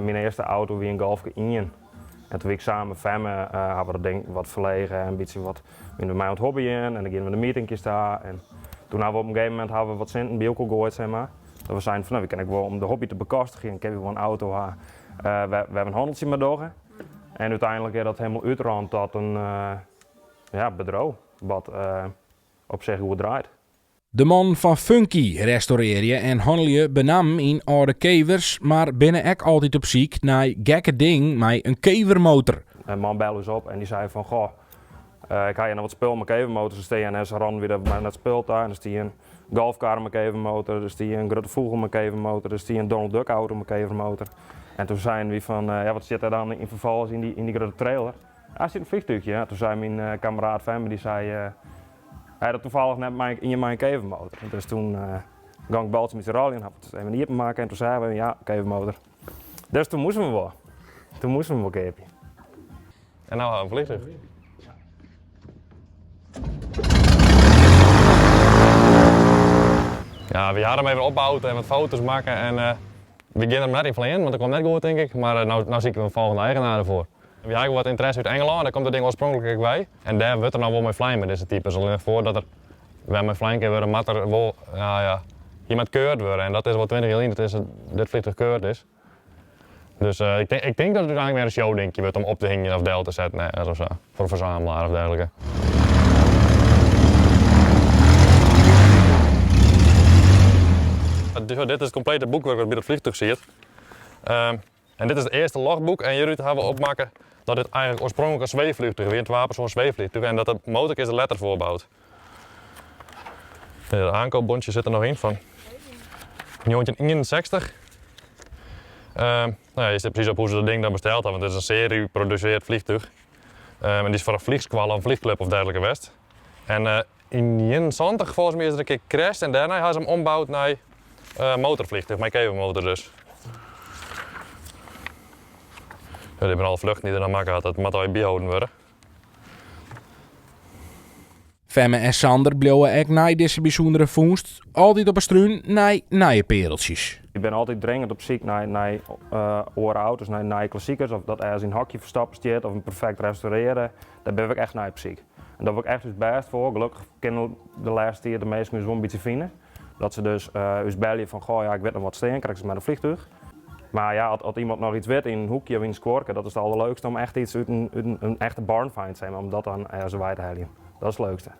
Myn earste auto wie in Golfke ien. En toen wie ik samen mei Femme, hawwe we dat ding wat ferlege en in bytsje wat wiene we mei oan it hobbyen en dan giene we de meetingjes ta. En toen hawwe we op in gegeven momint hawwe we wat sinten by elkoar goaid, zeg mar. Dat we seinen fan no, we kinne ek wol om de hobby te bekostigjen, kinne we wol in auto ha wêr we in hanneltsje mei dogge. En úteinlik is dat helemaal útrûn tot in ja, bedriuw wat op sich goed draait. De mannen fan Funky restaurearje en hannelje benammen yn âlde kevers, mar binne ek altyd op syk nei gekke dingen mei in kevermotor. In man belle ús op en dy sei fan goh, ik ha hjir noch wat spul mei kevermotors stean en se rûnen wer mei dat spul ta en der stie in golfkar mei kevermotor, der stie in grutte fûgel mei kevermotor, der stie in Donald Duck auto mei kevermotor. En toen seinen wy fan ja wat stiet der dan yn ferfolgens yn dy grutte trailer? Ah, der sit in vliegtuigje. Ja, toen sei myn kameraad fan my, dy sei Hy hat toevallig net mei ien mei in kevermotor. Dus toen gong ik baltsje met z'n rollen, hab het even iepen makke en toen seinen we, ja, kevermotor. Dus toen moasten we wol. Toen moasten we wol keapje. En no ha we in vliegtuig. Ja, we ha him even opboud en wat foto's makke en we gean der net yn fleanen, want dat komt net goed tink ik. Mar no, no sykje we in folgjende eigenaar derfoar. We ha ek wat ynteresse út Engelân, dêr komt it ding oarspronklik ek wei. En dêr wurdt der noch wol mei flein mei dizze types. Allinnich foardat der wer mei flein kin wurde, moat der wol, ja, ja, hy moat keurd wurde. En dat is wol 20 jier lyn dat dizze, dit vliegtuig keurd is. Dus ik tink, ik tink dat it úteinlik mear in showdinkje wurdt om op te hingjen of del te setten ergens of sa. Foar in fersamelaar of dergelike. Dit is it komplete boekwurk wat by dat vliegtuig siet. En dit is it earste logboek en hjirút hawwe we opmakke dat dit eigenlik oarspronklik in sweeffleantúch wie, in twapersoans sweeffleantúch en dat de motor is der letter foar boud. Het aankoopbonnetje sit der noch yn fan 1961. Nou ja, hjir stiet presys op hoe't se dat ding dan besteld hawwe, want dit is in searje produseard vliegtuig. En dy is foar in vliegskoalle of in vliegclub of dergelike west. En yn 71 folgens my is der in kear crashed en dêrnei hawwe se him omboud nei motorvliegtuig, mei kevermotor dus. Ja, dit binne alle vluchten dy't er noch makke hat, dat moat allegear byholden wurde. Femme en Sander bliuwe ek nei dizze bysûndere fûnst altyd op 'e strún nei nije peareltsjes. Ik bin altyd dringend op syk nei nei oare auto's, nei nije klassikers, of dat ergens yn in hokje ferstoppe stiet of in perfekt restaurearre. Dêr bin ik echt nei op syk. En dêr doch ik echt ús bêst foar. Gelokkich kinne de lêste tiid de minsken ús wol in bytsje fine. Dat se dus ús belje fan goh ja ik wit noch wat stean, krekt as mei de vliegtuig. Mar ja, as iemand noch iets wit yn in hoekje of yn in skuorke, dat is it alderleukste om echt iets út in, út in, in echte barn find, zeg maar, om dat dan ergens wei te heljen. Dat is it leukste.